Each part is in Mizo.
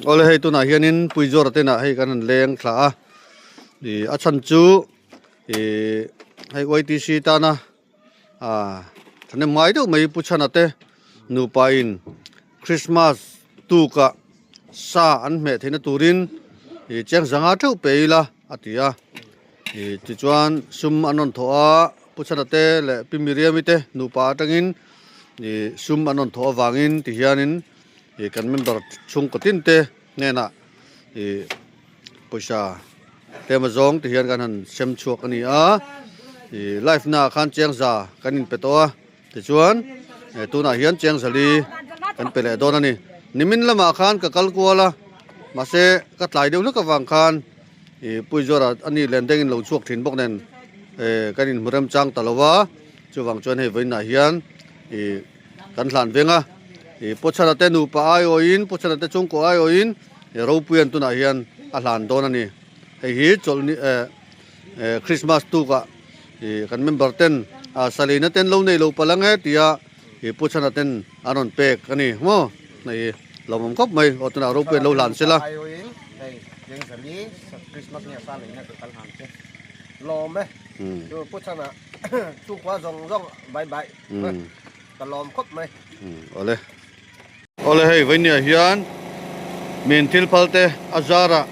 Awle hei tunah hianin Puizuara te inah hei kan han leng thla a, ih a chhan chu ih hei YTC tana ah thahnem ngai deuh mai Pu Chhana te nupa in Christmas tukah sa an hmeh theihna turin ih cheng zanga theuh pe ila a ti a, ih tichuan sum an rawn thawh a Pu Chhana te leh Pi Miriami te nupa atangin ih sum an rawn thawh avangin tihianin. Ih kan member chhungkaw tin te hnenah ih pawisa tlem azawng ti hian kan han sem chhuak a ni a ih live naah khan chiang za kan inpe tawh a tichuan eh tunah hian chiang zali kan pe leh dawn a ni nimin lamah khan ka kal kual a mahse ka tlai deuh hlek avang khan ih puizuara a ni len dengin lo chhuak thin bawk nen eh kan inhmu remchang ta lo va chuvang chuan hei vawiinah hian ih. Kan hlan veng a, ih Pawchhana te nupa aiawhin Pawchhana te chungkaw aiawhin ih Ropuian tunah hian a hlan dawn a ni. Hei hi chawlhni eh eh Christmas tukah ih kan member ten ah saleina ten lo nei lo palh ang e tia ih Pawchhana ten an rawn pek a ni maw? Hei lawmawm khawp mai aw tunah Ropuian lo hlan sela. Aiawhin hei Lengzali Christmas nia saleina ka kal hlan che lawm e chu Pawchhana chungkua zawng zawng bye bye. Ka lawm khawp mai. Awle. Awle hei Vainia hian min thil phal te a zarah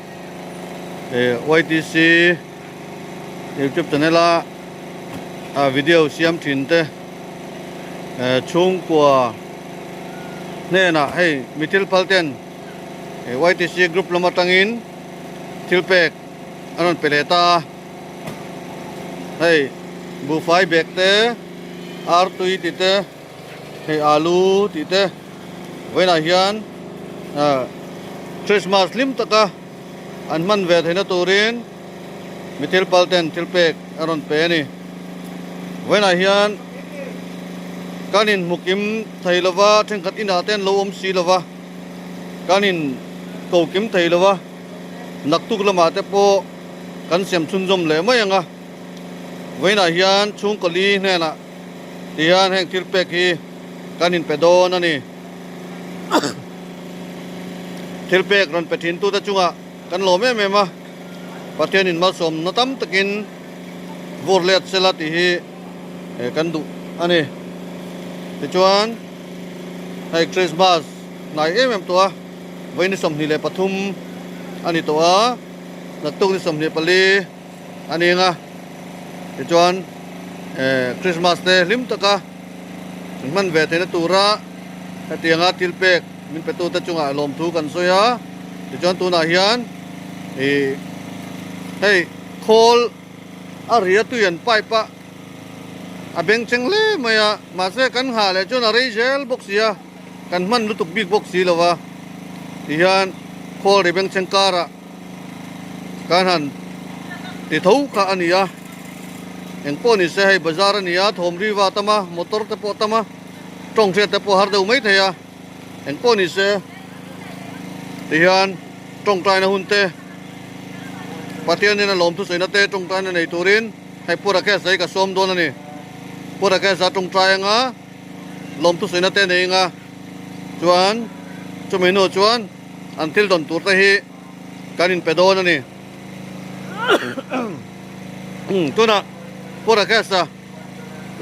YTC YouTube channel a a video siam thin te chhungkua hnenah hei mi thil phal ten YTC group lam atangin thil pek an rawn pe leh ta a. Hei buhfai bag te artui tih te hei alu tih te vawiinah hian ah Christmas hlim taka an hman ve theihna turin mi thil pal ten thil pek a rawn pe a ni. Vawiinah hian kan inhmu kim thei lova thenkhat inah te an lo awm si lova kan in ko kim thei lova naktuk lamah te pawh kan siam chhunzawm leh mai ang a, vawiinah hian chhungkaw li hnenah ti hian heng thil pek hi kan inpe dawn a ni. Thil pek rawn pe thin tute chungah kan lawm em em a, Pathianin malsawmna tam takin vur let sela tih hi kan duh a ni. Tichuan hei Christmas hnai em em tawh a, vawiin ni 23 a ni tawh a. Naktuk ni 24 a ni ang a, tichuan eh Christmas te hlim taka min hman ve theihna tura hetianga thil pek min pe tute chungah lawmthu kan sawi a, tichuan tunah hian ih hei khawl a ri a tui an pipe a a beng cheng hle mai a, mahse kan nghah leh chuan a rei zel bawk si a, kan hman lutuk bik bawk si lo va, tihian khawl ri beng cheng karah. Kan han ti tho kha a ni a, eng pawh ni se hei bazar a ni a, thawm riva a tam a, motor te pawh a tam a, tawng hriat te pawh a har deuh mai thei a, eng pawh ni se tihian tawngtaina hun te Pathianin a lawm thusawiina te tawngtaina nei turin hei Pu Rakesh hi ka sawm dawn a ni. Pu Rakesh a tawngtai anga lawm thusawiina te nei anga chuan chumi hnu chuan an thil dawn tur te hi kan inpe dawn a ni. Tunah Pu Rakesh-a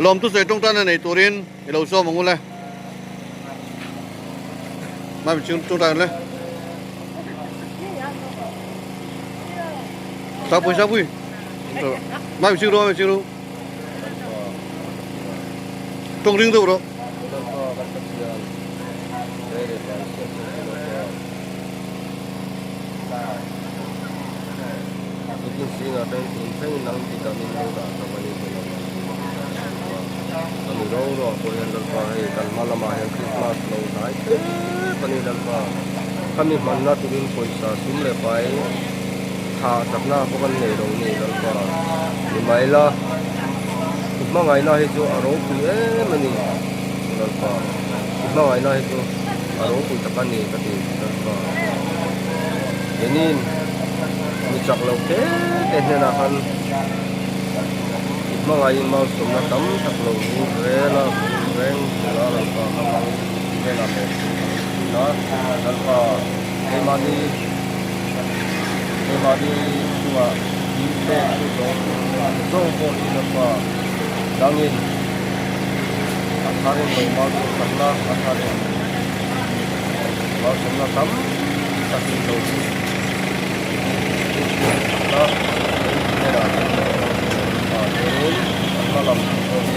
lawmthu sawi tawngtaina nei turin i lo sawm ang u le. Mai mi chhung tawngtai ang le. Sapui sapui. Mai mi chhung ru mai mi chhung ru. Tawng ring deuh rawh. I hmangaihna hi chu a ropui em a ni Lalpa i hmangaihna hi chu a ropui tak a ni ka ti Lalpa keinin mi chak lo te te hnenah khan i hmangaihin malsawmna tam tak lo vur rel a vur reng tura Lalpa ka hmang hnenah leh thin a Lalpa. Keimahni keimahni chungah in pek chu zawng zawng pawh hi Lalpa dangin a tharin lo malsawm sakna a tharin malsawmna tam takin lo chu sakna hnenah kan lo chuanin a hma lam pawh hi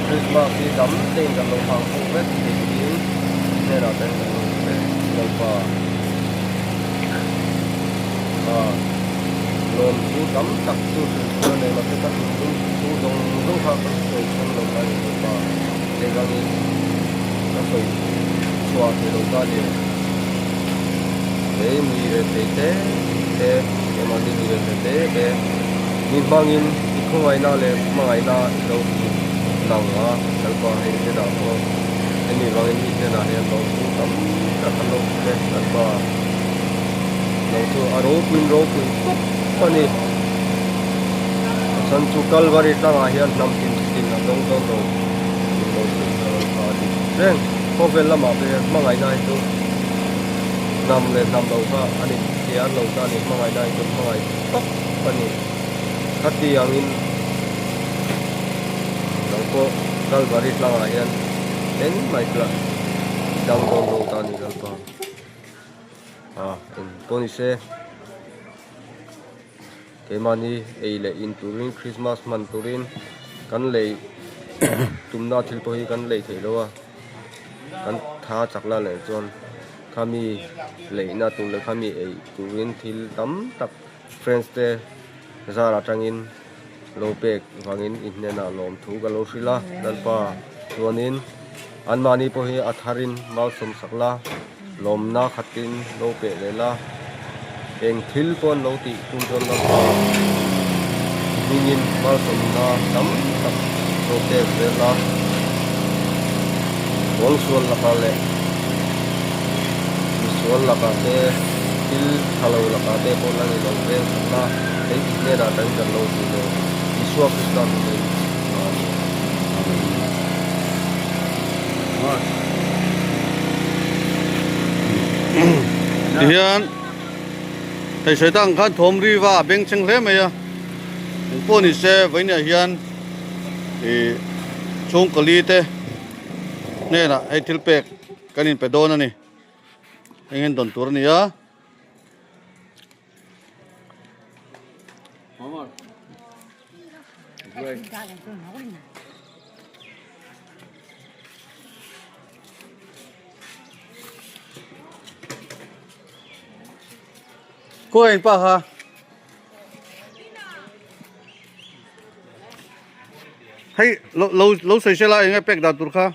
Christmas hi dam tein kan lo hmang ho vek thei turin hnenah ten kan lo pe Lalpa a lawm chu tam tak chu hrilh tur a nei mahse ka thinlung chu zawng zawng kha ka sawi chhang lo ta a ni Lalpa engangin ka sawi chhuah thei lo ta a ni he mi ve thei te te keimahni mi ve thei te te mi hmangin i khawngaihna leh hmangaihna i lo ti lang a Lalpa hei hnenah pawh hemi vangin i hnenah hian lawmthu tam tak an lo hrilh e Lalpa lo chu a ropuiin ropui khawp a ni a chhan chu Kalvari tlangah hian hnam tin tin a dawng dawn lo min lo hrilh a Lalpa a dik reng khawvel lamah pawh hian hmangaihna hi chu hnam leh hnam lo kha a ni thliar lo ta a ni hmangaihna hi chu hmangaih tak a ni khati angin nang pawh Kalvari tlangah hian engmah tla i dang dawn lo ta a ni Lalpa a eng pawh ni se keimahni ei leh in turin Christmas hman turin kan lei tumna thil pawh hi kan lei theih lo a kan tha chak la leh chuan khami leihna tur leh khami ei turin thil tam tak friends te zar atangin lo pek vangin i hnenah lawmthu ka lo hrilh a Lalpa chuanin anmahni pawh hi a tharin malsawm sak la lawmna khatin lo peh leh la eng thil pawh an lo tih tum chuan Lalpa hmingin malsawmna tam tak lo pek zel la kawngsual lakah leh misual lakah te thil tha lo lakah te pawh la ni lo veng sak la hei i hnenah tan kan lo dil e Isua Krista hmingin Amen. Tihian hei sawi tak ang khan thawm ri va a beng cheng hle mai a engpawh ni se vawiinah hian ih chhungkaw li te hnenah hei thil pek kan inpe dawn a ni heng hian dawn tur a ni a. Cô anh pa ha. Hei lo lo lo sawi se la eng nge pek dan tur kha.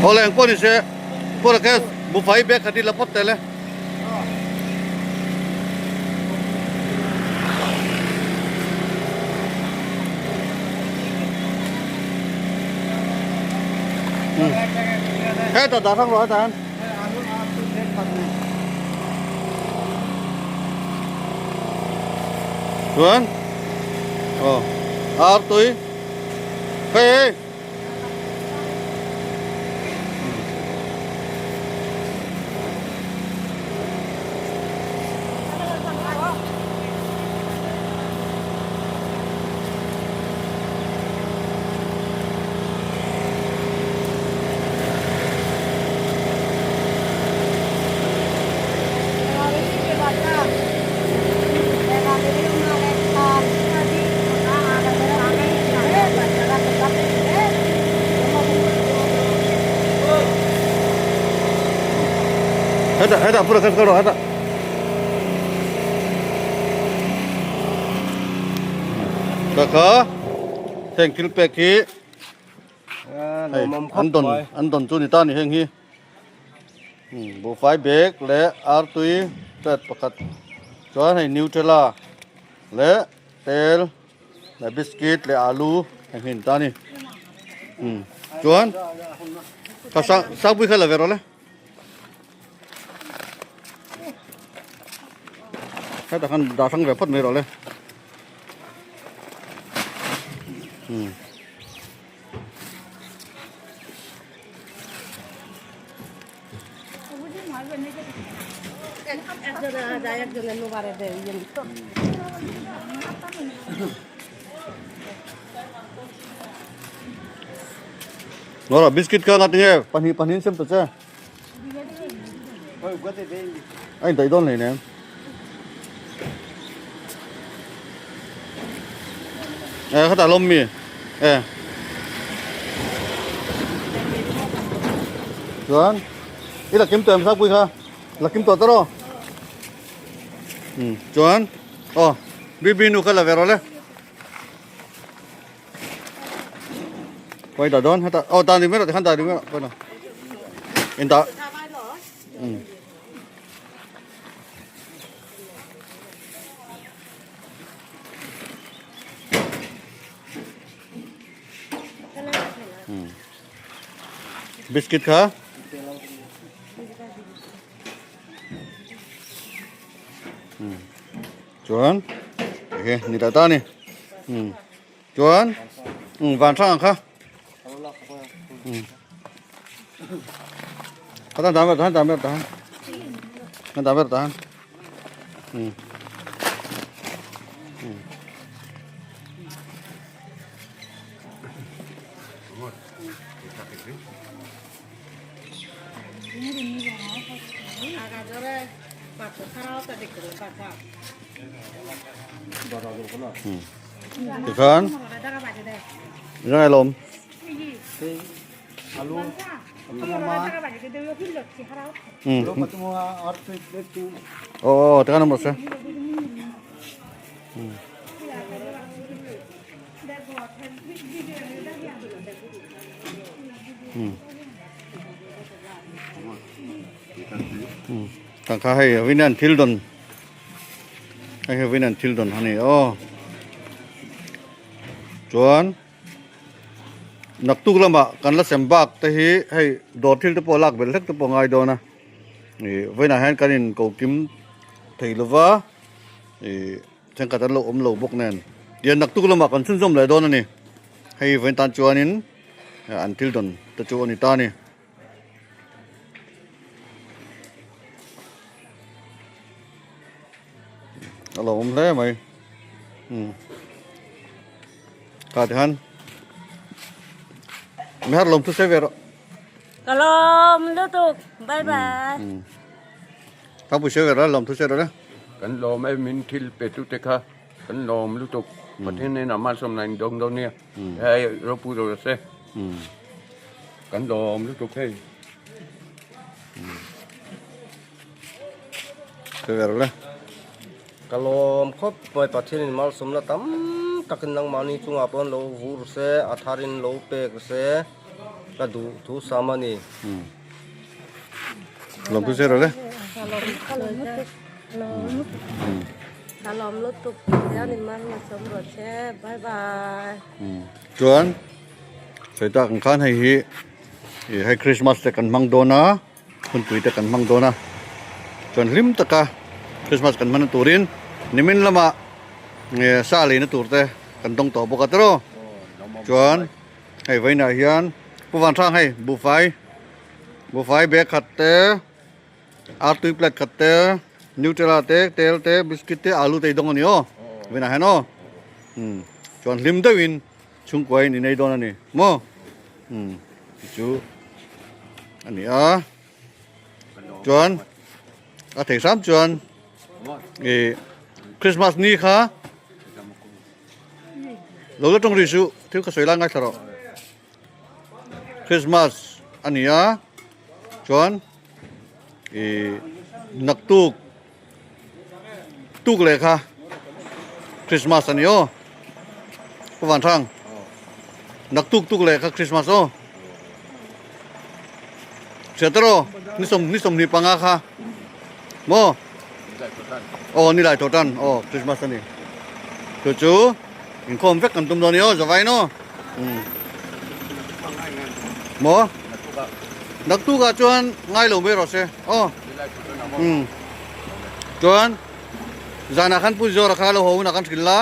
Awle eng pawh ni se Pu Rakesh buhfai bag khat hi la phawt tel e. Hetah dah hrang rawh hetah hian. Chuan aw ar tui hei hei. Hetah hetah pura kal rawh hetah. Ka kha heng thil pek hi hei an dawn an dawn chu ni ta ni heng hi buhfai bag leh artui plate pakhat. Chuan hei Nutella leh tel leh biscuit leh alu hei hmin ta a ni. Umm chuan ka sang sangpui kha la ve rawh le. Hetah khan dah hrang ve phawt mai rawh le. Umm. Nora biscuit kha ngati nge pahnih pahnih in sem ta che. A in daih dawn hlei nem. E khatah lawm mi e. Chuan i la kim tawh em Sangpui kha la kim tawh ta rawh. Um chuan aw Bibi nu kha la ve rawh le. Quay dah dawn heta aw dan ding mai rawh tikhan dan ding mai rawh quay dah in dah um um biscuit kha um Chuan he ni ta ta ni um chuan um van hrang ang kha um kha tan ber tan tan ber tan tan tan ber tan um um Tikhan Jangai lawm Oh, tikhan nomor se. Tah kha hei vin an thil dawn hei hi vin an thil dawn a ni aw chuan naktuk lamah kan la sem bak te hi hei dawr thil te pawh lak belh hlek te pawh a ngai dawn a ih vawiinah hian kan in ko kim thei lova ih thenkhat an lo awm lo bawk nen tihian naktuk lamah kan chhunzawm leh dawn a ni hei vawiin tan chuanin an thil dawn te chu a ni ta a ni. A lo awm hle mai umm tah te khan mi har lawm thu sawi ve rawh. Ka lawm lutuk bye bye. Ka pui sawi ve rawh lawm thu sawi rawh le. Kan lawm e min thil pe tu te kha kan lawm lutuk Pathian nen ah malsawmna in dawng dawn nia hei ropui rawh se. Kan lawm lutuk hei. Ka le. Ka lawm khawp mai Pathianin malsawmna tam takin nangmahni chungah pawh lo vur se, a tharin lo pek se ka duh thu sam a ni. Lawm thu se rawh le. Ka lawm ka lawm lutuk. Ka lawm lutuk Pathianin malsawm rawh se. Bye bye. Chuan. Sawi tak ang khan hei hi ih hei Christmas te kan hmang dawn a hunpui te kan hmang dawn a chuan hlim taka Christmas kan hman turin nimin lamah nge sa leina tur te kan dawng tawh bawk a tiraw chuan hei vawiinah hian Pu Vanhrang hei buhfai buhfai bag khat te artui plate khat te nutella te tel te biscuit te alu te i dawng a ni aw vawiinah hian aw umm chuan hlim deuhin. Chhungkua in inei dawn a ni maw? Umm chu a ni a chuan a thei hram chuan ih Christmas ni kha lo la tawng rih suh thil ka sawi lai ngaithla rawh Christmas a ni a chuan ih naktuk Tuk leh kha Christmas a ni aw. Pu Van Thang. Nak tuk tuk leh kha Christmas aw. Hriat rawh ni som ni som ni panga kha. Maw? Aw ni lai tawh tan aw Christmas a ni. Chu chu inkhawm vek kan tum dawn a ni aw Zavain aw. Maw? Naktukah chuan ngai lo mai rawh se aw. Chuan zanah khan Pu Zawra kha lo haw hunah kan hrilh la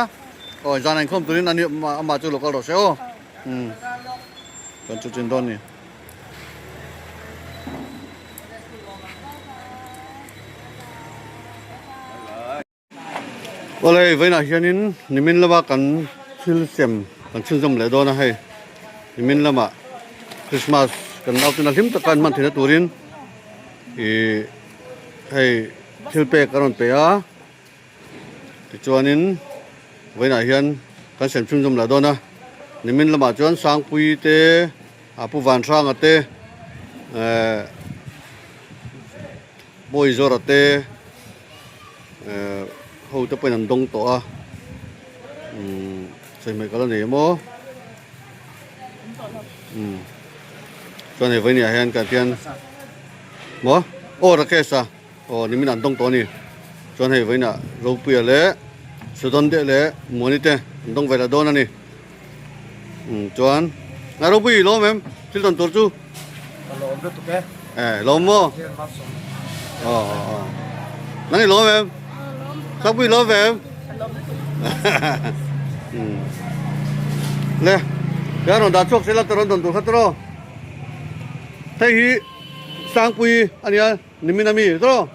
aw zanah inkhawm turin ani amah chu lo kal rawh se aw. Chuan chu chin dawn a ni. Awle hei vawiinah hianin nimin lama kan thil sem kan chhunzawm leh dawn a hei nimin lamah Christmas kan naute na hlim taka an hman theihna turin ih hei thil pek a rawn pe a tichuanin vawiinah hian kan sem chhunzawm leh dawn a nimin lamah chuan Sangpuii te a Pu Vanhranga te ehh Bawizawra te. Eh ho te pawhin an dawng tawh a umm chawhmeh ka la nei emaw umm chuan hei vawiin ah hian kan hian maw aw Rakesh a aw nimin an dawng tawh a ni chuan hei vawiin ah Ropuia leh Sudan te leh Muani te an dawng ve leh dawn a ni umm chuan a Ropui i lawm em thil tawn tur chu. Ka lawm lutuk e. Eh lawm maw? Aw aw aw. Nang i lawm em? Sakpui lawm ve em? Umm. Le, ya rawn dah chhuak sela ta rawn dawn tur kha tawh. Hei hi Sangpui ania nimin ami tawh.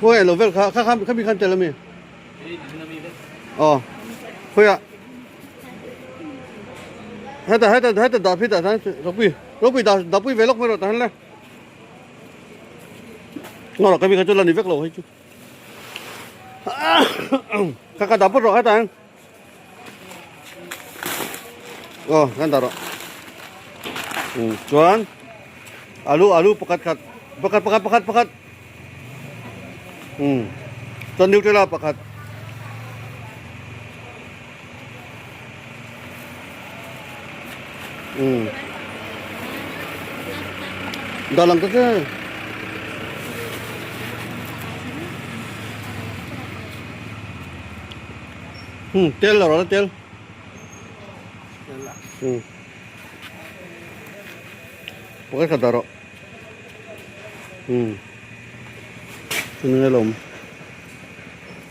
Khawi lo vel kha kha kha mi khan tel ami. Aw khawiah heta heta heta dah phei tah hian ropui ropui dah dah pui ve lawk mai rawh tah hian le ngaw rawh ka mi kha chu la ni vek lo hei chu kha kha dah phawt rawh hetah hian aw kan dah rawh chuan alu alu pakhat khat pakhat pakhat pakhat pakhat. Umm chuan Nutella pakhat umm dah lang ta che umm tel la rawh la tel umm pakhat khat dah rawh. Umm chumi a lawm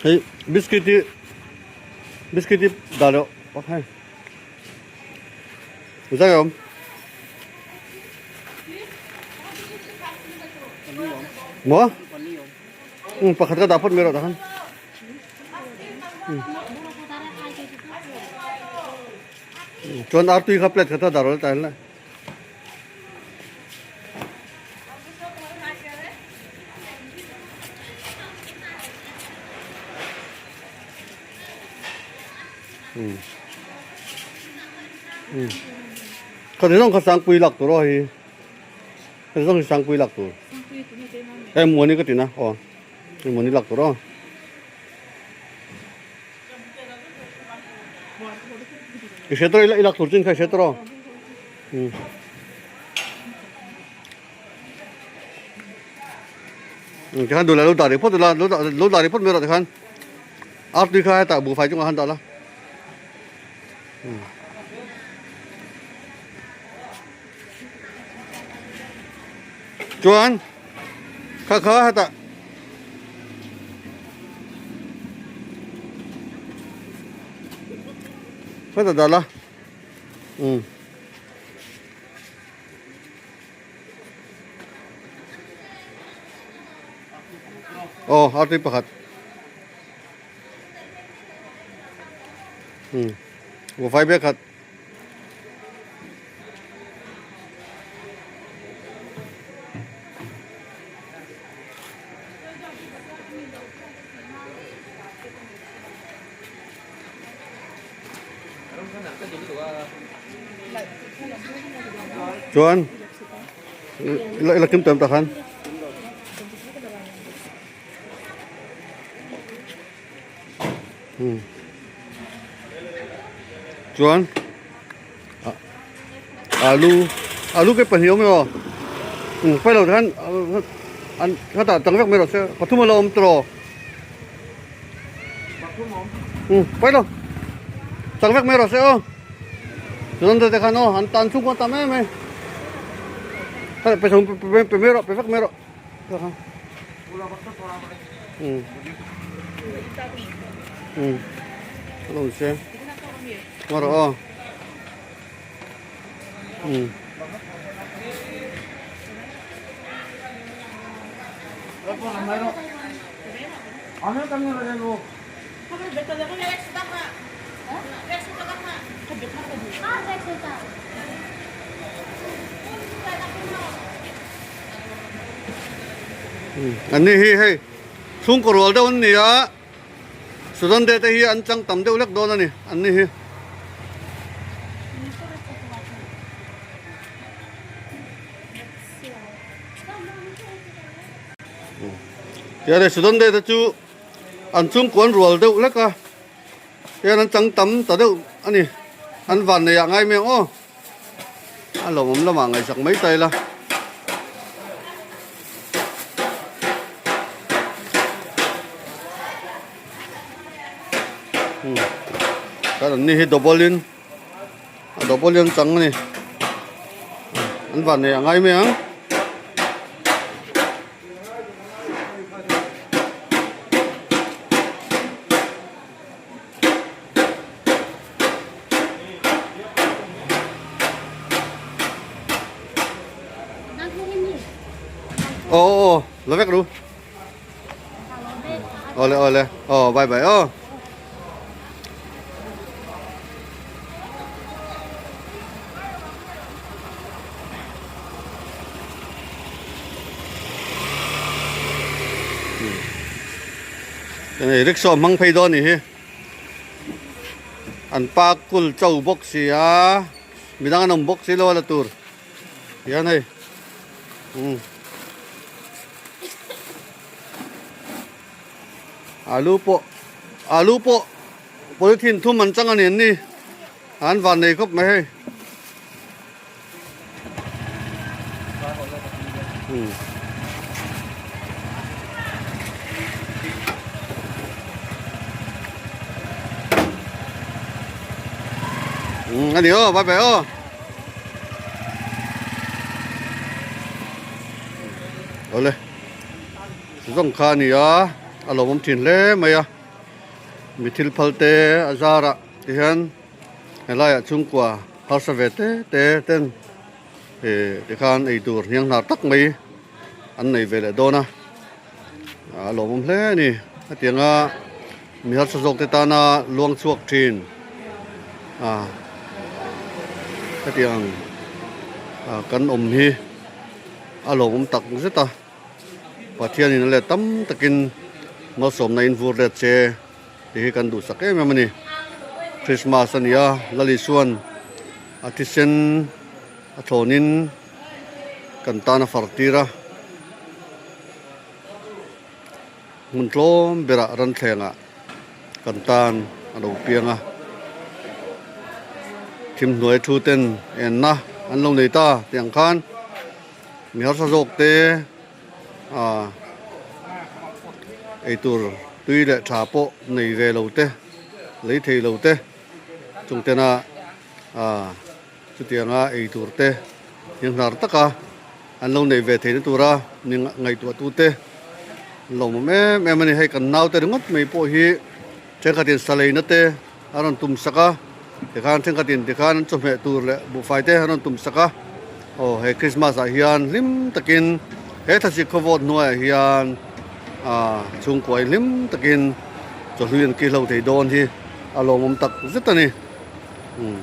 hei biscuit hi biscuit hi dah loh pak hei zai awm maw umm pakhat ka dah phawt mai rawh tah khan chuan artui kha plate khat a dah rawh tah hian. Kha ti zawng kha sangpui lak tur aw hei kha ti zawng hi sangpui lak tur hei muani ka ti na aw hei muani lak tur aw. I hre tawh i lak tur chin kha i hre tawh rawh. Tikhan duh la lo dah rih phawt ula lo dah lo dah rih phawt mai rawh tikhan ar tui kha hetah buhfai chungah khan dah la. Chuan kha kha hetah Heta dah la. Um. Aw, artui pakhat. Um. Buhfai bag khat. Chuan ila kim tam tak khan Chuan alu alu ke pahnih awm emaw pailo te khan. An khatah chang vek mai rawh se pathum a la awm tawh um pawi lo chang vek mai rawh se aw chuan te khan aw an tan chhungkaw tam em mai pe pe mai rawh pe vek mai rawh um um a lo se ngaw rawh aw um An ni hi hei chhungkaw rual deuh an ni a Sudan te te hi an chang tam deuh lek dawn a ni an ni hi. Tiang hei Sudan te te chu an chhungkaw an rual deuh lek a tiang an chang tam ta deuh a ni an van nei ah ngai mai ang aw a lawmawm lamah ngaihsak mai ta ila. Kan an ni hi double in a double in an chang a ni an van nei a ngai mai ang. Aw aw aw la vek ru awle awle aw bye bye aw. Hei rickshaw hmang phei dawn a nih hi an park kul cho bawk si a midang an awm bawk si lo a la tur hian hei umm alu pawh alu pawh polythene thum an chang a ni an ni an van nei khawp mai hei. A ni aw bye bye aw awle zawng kha a ni a a lawmawm thin hle mai a mi thil phal te a zarah tihian helaiah chhungkua harsa ve te te ten eh tikhan eitur hniang hnar tak mai an nei ve leh dawn a a lawmawm hle a ni hetianga mi harsa zawk te tana luang chhuak thin a hetiang ah kan awm hi a lawmawm tak zet a Pathianin a let tam takin malsawmna in vur let che. Tih hi kan duhsak em em a ni. Christmas a ni a, Lal Isua'n a thisen a thlawnin kan tan a far tir a. Hmun tlawm berah ranthlengah kan tan a lo piang a. Thim hnuai thu ten enna an lo nei ta tih ang khan mi harsa zawk te ah eitur tui leh tha pawh nei ve lo te lei thei lo te chung tena ah chutianga eitur te hnianghnar taka an lo neih ve theihna tura ni ngaihtuah tu te an lo awm em em a ni hei kan naute ringawt mai pawh hi thenkhatin sa leina te an rawn tum sak a tikhan thenkhatin tikhan an chawhmeh tur leh buhfai te an rawn tum sak a aw he Christmas ah hian hlim takin he thlasik khawvawt hnuaiah hian ah chhungkuai hlim takin chawhlui an kihlo thei dawn hi a lawmawm tak zet a ni umm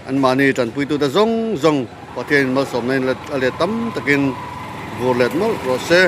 anmahni tanpuitute zawng zawng Pathianin malsawmna in a let tam takin vur let mawlh rawh se.